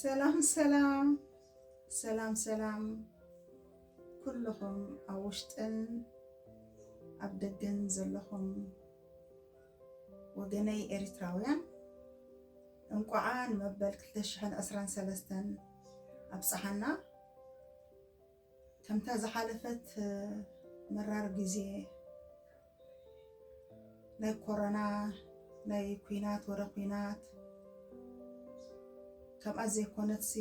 ሰላም ሰላም ሰላም ሰላም፣ ኩልኹም ኣብ ውሽጥን ኣብ ደገን ዘለኹም ወገነይ ኤሪትራውያን፣ እንቋዓ ንመበል ክልተ ሽሕን ዕስራን ሰለስተን ኣብጽሓና። ከምታ ዝሓለፈት መራር ግዜ ናይ ኮሮና፣ ናይ ኲናት ወረ ኲናት፣ ከምኣ ዘይኮነትሲ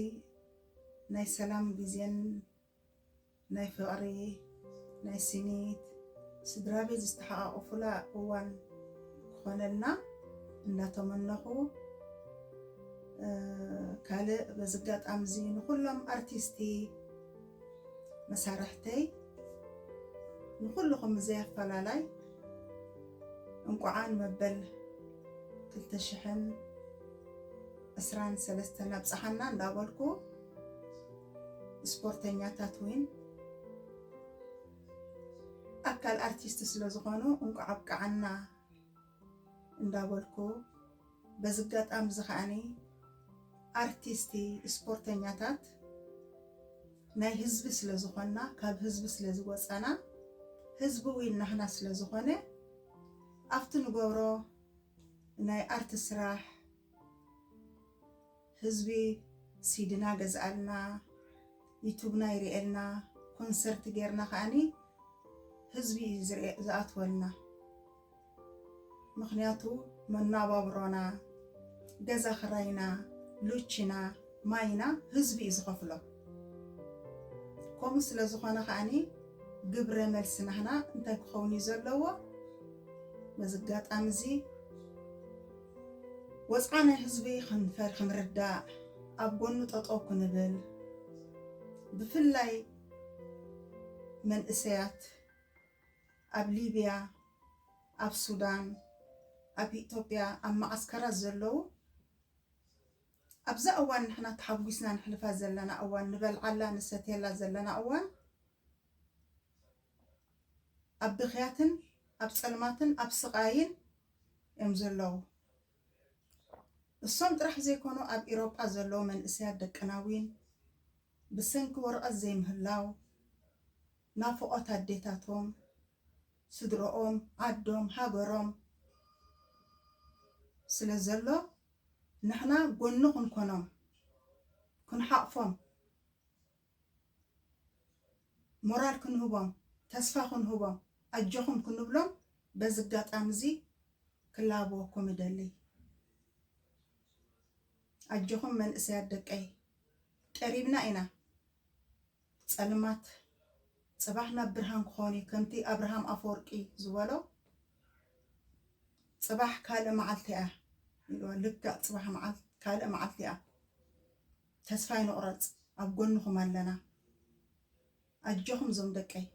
ናይ ሰላም ግዜን ናይ ፍቕሪ፣ ናይ ስኒት፣ ስድራ ቤት ዝተሓቓቐፉላ እዋን ክኾነልና እንዳተመነኹ፣ ካልእ በዚ ኣጋጣሚ እዚ ንኹሎም ኣርቲስቲ መሳርሕተይ፣ ንኹልኹም ብዘይ ኣፈላላይ እንቋዓ ንመበል ክልተ ሽሕን ዕስራን ሰለስተን ኣብጽሓና እንዳበልኩ፣ ስፖርተኛታት እውን ኣካል ኣርቲስት ስለ ዝኾኑ እንቋዕ ኣብቅዓና እንዳበልኩ፣ በዚ ኣጋጣሚ እዚ ከዓኒ ኣርቲስቲ፣ ስፖርተኛታት ናይ ህዝቢ ስለ ዝኾንና፣ ካብ ህዝቢ ስለ ዝወጻና፣ ህዝቢ እውን ናህና ስለ ዝኾነ፣ ኣብቲ ንገብሮ ናይ ኣርት ስራሕ ህዝቢ ሲድና ገዝኣልና፣ ዩቱብና ይርእየልና፣ ኮንሰርት ጌርና ከዓኒ ህዝቢ እዩ ዝርእየ-፣ ዝኣትወልና። ምኽንያቱ መናባብሮና፣ ገዛ ክራይና፣ ሉችና፣ ማይና ህዝቢ እዩ ዝኸፍሎ። ከምኡ ስለ ዝኾነ ከዓኒ ግብረ መልሲ ናህና እንታይ ክኸውን እዩ ዘለዎ? በዚ ኣጋጣሚ እዚ ወጽዓ ናይ ህዝቢ ክንፈር-፣ ክንርዳእ፣ ኣብ ጎኑ ጠጠው ክንብል፣ ብፍላይ መንእሰያት ኣብ ሊብያ፣ ኣብ ሱዳን፣ ኣብ ኢትዮጵያ፣ ኣብ መዓስከራት ዘለዉ፣ ኣብዛ እዋን ንሕና ተሓጒስና ንሕልፋ ዘለና እዋን፣ ንበልዓላ ንሰትየላ ዘለና እዋን፣ ኣብ ብኽያትን ኣብ ጸልማትን ኣብ ስቓይን እዮም ዘለዉ። እሶም ጥራሕ ዘይኮኑ፣ ኣብ ኢሮጳ ዘለዉ መንእሰያት ደቅና እውን ብሰንኪ ወረቐት ዘይምህላው፣ ናፍቖት ኣዴታቶም፣ ስድረኦም፣ ዓዶም፣ ሃገሮም ስለ ዘሎ፣ ንሕና ጎኒ ክንኮኖም፣ ክንሓቕፎም፣ ሞራል ክንህቦም፣ ተስፋ ክንህቦም፣ ኣጆኹም ክንብሎም በዚ ኣጋጣሚ እዚ ክላበወኩም እደሊ። ኣጆኹም መንእሰያት ደቀይ፣ ቀሪብና ኢና። ጸልማት ጽባሕ ናብ ብርሃን ክኾን እዩ። ከምቲ ኣብርሃም ኣፈወርቂ ዝበሎ፣ ጽባሕ ካልእ መዓልቲ እያ ኢልዎ። ልክዕ ጽባሕ መዓል-፣ ካልእ መዓልቲ እያ። ተስፋ ኣይንቑረጽ፣ ኣብ ጎንኹም ኣለና። ኣጆኹም እዞም ደቀይ።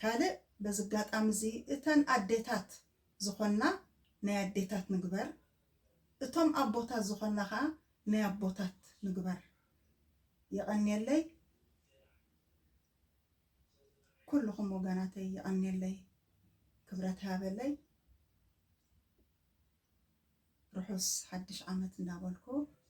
ካልእ በዚ ኣጋጣሚ እዚ እተን ኣዴታት ዝኾና ናይ ኣዴታት ንግበር፣ እቶም ኣቦታት ዝኾና ኸዓ ናይ ኣቦታት ንግበር። የቐንየለይ። ኩልኹም ወገናተይ የቐንየለይ። ክብረት ሃበለይ። ርሑስ ሓድሽ ዓመት እንዳበልኩ፣